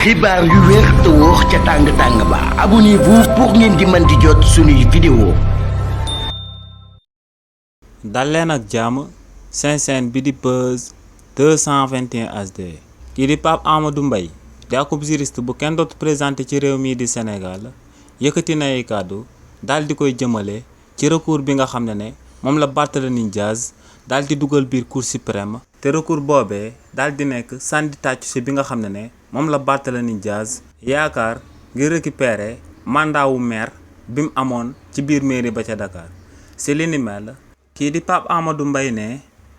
xibaar yu wér te wóor ca tàng-tàng ba abonnez-vous pour ngeen di mën di jot suñuy vidéo. dal leen ak jàmm seen chaîne bi di Buzz 221 HD kii di Pape Amadou Mbaye di akub juriste bu kenn dootu présenté ci réew mii di Sénégal yëkkati na ay kàddu daal di koy jëmale ci recours bi nga xam ne moom la Barthélémy Dias daal di dugal biir Cour suprême te recours boobee daal di nekk sànni tàccu si bi nga xam ne moom la Barthélémy Dias yaakaar ngir récupérer mandat wu maire bi mu amoon ci biir mairie ba ca Dakar si li ni mel kii di Pape Amadou Mbaye ne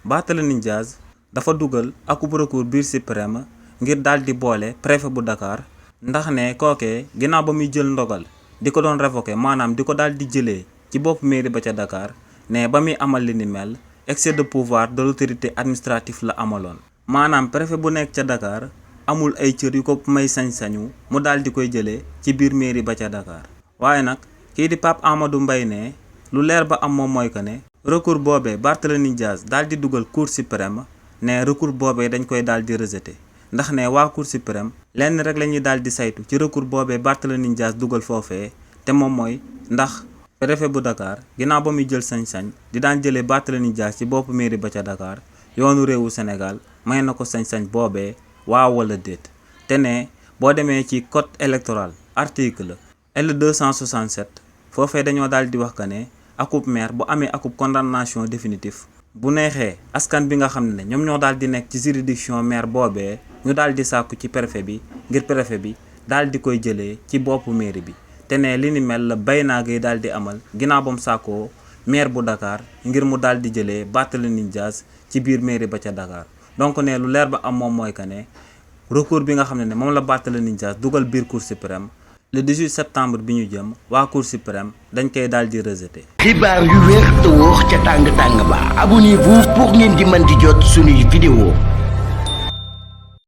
Barthélémy Dias dafa dugal akub recours biir suprême ngir daal di boole préfet bu Dakar ndax ne kookee ginnaaw ba muy jël ndogal di ko doon révoquer maanaam di ko daal di jëlee ci bopp mairie ba ca Dakar ne ba muy amal li ni mel excès de pouvoir de l'autorité administrative la amaloon maanaam préfet bu nekk ca Dakar amul ay cër yu ko may sañ-sañu mu daal di koy jëlee ci biir mairie ba ca Dakar waaye nag kii di Pape Amadou Mbaye ne lu leer ba am moom mooy que ne recours boobee Barthélémy Dias daal di dugal Cour suprême ne recours boobee dañ koy daal di rejeter ndax ne waa Cour suprême lenn rek la ñuy daal di saytu ci recours boobee Barthélémy Dias dugal foofee te moom mooy ndax préfet bu Dakar ginnaaw ba muy jël sañ-sañ di daan jëlee Barthélémy Dias ci bopp mairie ba ca Dakar yoonu réewu Sénégal may na ko sañ-sañ boobee waaw wala déet te ne boo demee ci code électoral article L267 foofee dañoo daal di wax que ne akub maire bu amee akub condamnation définitive bu neexee askan bi nga xam ne ñoom ñoo daal di nekk ci juridiction maire boobee ñu daal di sàkku ci préfet bi ngir préfet bi daal di koy jëlee ci boppu mairie bi te ne li ni mel la bay naa ngay daal di amal ginnaaw ba mu sàkkoo maire bu Dakar ngir mu daal di jëlee Barthélémy Dias ci biir mairie ba ca Dakar donc ne lu leer ba am moom mooy que ne recours bi nga xam ne moom la Barthélémy Dias dugal biir Cour suprême le 18 septembre bi ñu jëm waa Cour suprême dañ koy daal di rejeter. xibaar yu wér te wóor ca tàng-tàng ba abonnez-vous pour ngeen di mën di jot suñuy vidéo.